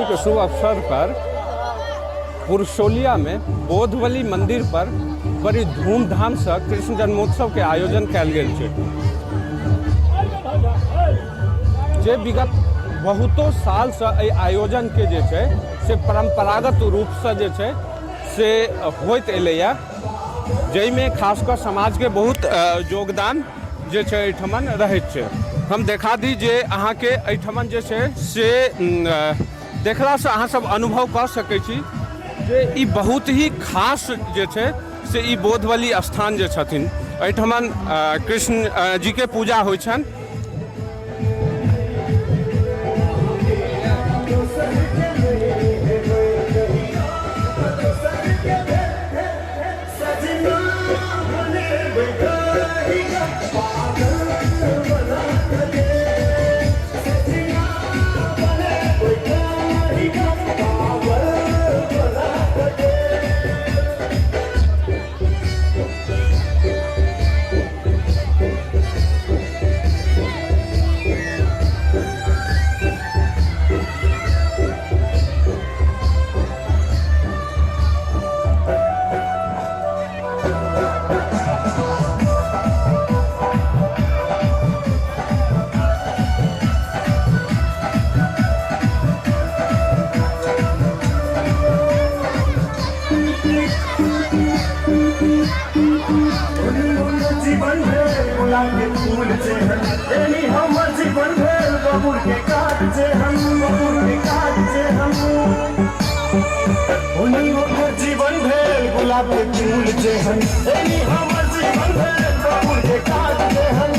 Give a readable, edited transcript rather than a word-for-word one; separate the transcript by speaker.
Speaker 1: के शुभ अवसर पर पुरुषोलिया में बोधबली मंदिर पर बड़ी धूमधाम से कृष्ण जन्मोत्सव के आयोजन कयल गेल छै, जे विगत बहुतो साल से एहि आयोजन के जे छै से परंपरागत रूप से जे छै से होइत एलैया, जाहिमे खास कऽ समाजके बहुत योगदान जे छै एहिठमन रहैत छै। हम देखा दी जे अहाँके एहिठमन जे छै से देखलासँ अहाँ सब अनुभव कऽ सकै छी जे ई बहुत ही खास जे छै से ई बोधबली स्थान जे छथिन, एहिठमन कृष्ण जीके पूजा होइ छनि।
Speaker 2: जीवन भेल गुलाब के फूल जेहन, एही हमर जीवन भेल बबूर के काट जेहन, बबूर के काट जेहन। ओनी हमर जीवन भेल गुलाब के फूल जेहन, एही हमर जीवन भेल बबूर के काट जेहन।